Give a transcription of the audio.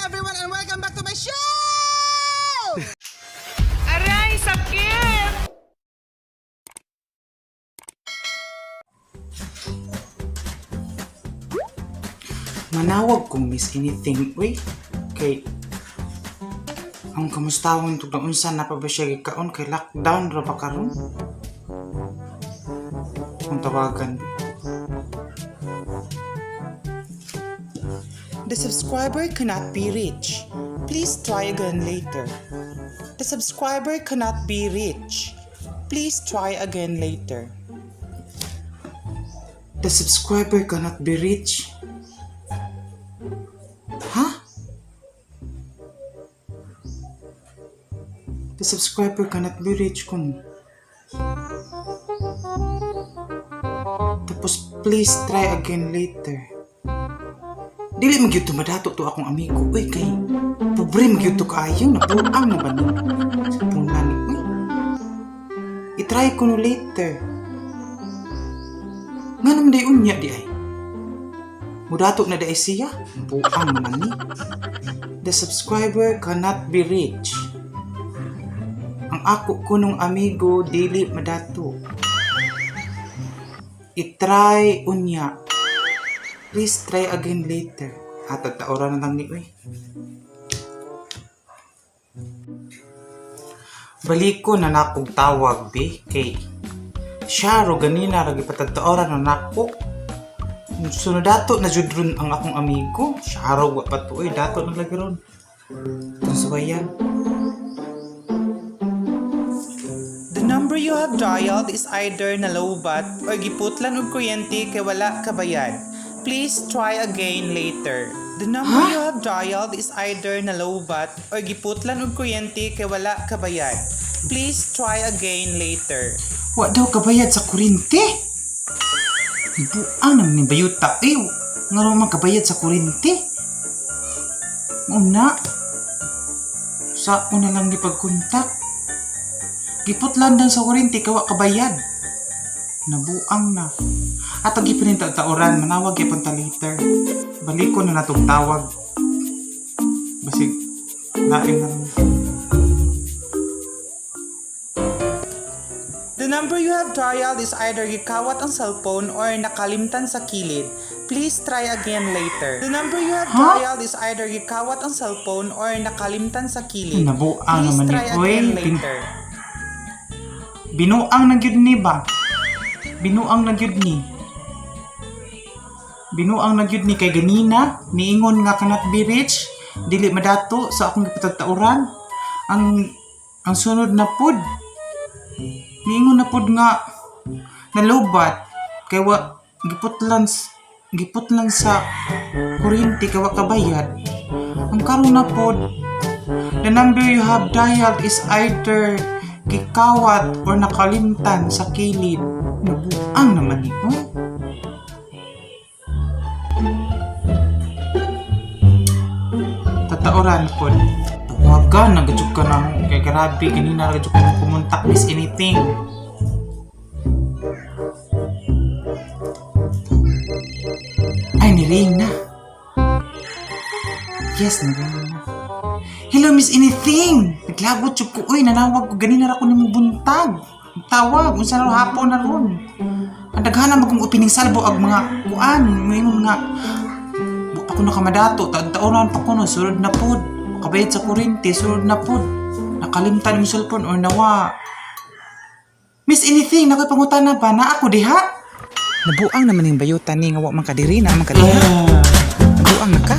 Everyone, and welcome back to my show! Aray, sakit! Manawag kong Miss Anything, uy. Kay, ang kamustahon tug unsa na pa ba siya gikaon kay lockdown ra ba karon? Kung tawagan. The subscriber cannot be reached. Please try again later. The subscriber cannot be reached. Please try again later. The subscriber cannot be reached. Huh? The subscriber cannot be reached kung. Tapos, please try again later. Dili magyud to madato to akong amigo. Uy, kay pobre magyud to kaayo. Nabuang na ba ni? Sa punan ni. Uy. I-try ko no later. Nga naman day unya di ay. Mudato na di ay siya. Buang naman ni. The subscriber cannot be reached. Ang ako kunong amigo dili madato. I-try unya. Please try again later. At taoran na lang ni uy. Balik ko na nakog tawag bi kay siya ro ganina ra gipatagtaoran na nako. Sunod dato na jud ron ang akong amigo. Siya ro wa pa to oy, dato na lagi ron. Ang suwayan. The number you have dialed is either nalobat or giputlan og kuryente kay wala kabayad. Please try again later. The number you have dialed is either nalobat or giputlan og kuryente kay wala kabayad. Please try again later. Wa daw kabayad sa kuryente? Buang naman ni bayuta. Eh, nga man kabayad sa kuryente. Una, sa una lang gipagkontak. Giputlan dan sa kuryente kawa kabayad. Nabuang na. At ang gipanin taoran, manawag gyapon ta later. Balik ko na natong tawag. Basig, lain na lang. The number you have dialed is either gikawat ang cellphone or nakalimtan sa kilid. Please try again later. The number you have dialed is either gikawat ang cellphone or nakalimtan sa kilid. Nabuang Please naman ni try Uy, again later. Binuang na gyud ni ba? Binuang na gyud ni. Binuang na gyud ni kay ganina niingon nga cannot be rich, dili madato sa akong gipatagtauran. Ang sunod na pud. Niingon na pud nga nalobat kay wa giputlan sa kuryente kay wa kabayad. Ang karon na pod, the number you have dialed is either gikawat or nakalimtan sa kilid. Nabuang naman ito. Tataoran po. Tawagan, nagadyog ka na mo. Kay grabe, kanina nagadyog ka na kumontak Miss Anything. Ay, ni-ring na. Yes, ni-ring na. Hello, Miss Anything! Naglabot jud ko. Uy, nanawag ko. Ganina ra ko nimo buntag. Tawag. Unsa na ron, hapon na ron. Ang daghan na magkong opening salvo ag mga kuan. Ngayon nga, bu pa ko nakamadato. Taon-taonan pa ko no. Sunod na pod. Kabayad sa kuryente. Sunod na pod. Nakalimtan yung cellphone or nawa. Miss Anything, nakoy pangutana ba? Na ako diha? Nabuang naman yung bayutan ni nga wa man kadiri na man kadiha. Nabuang na ka.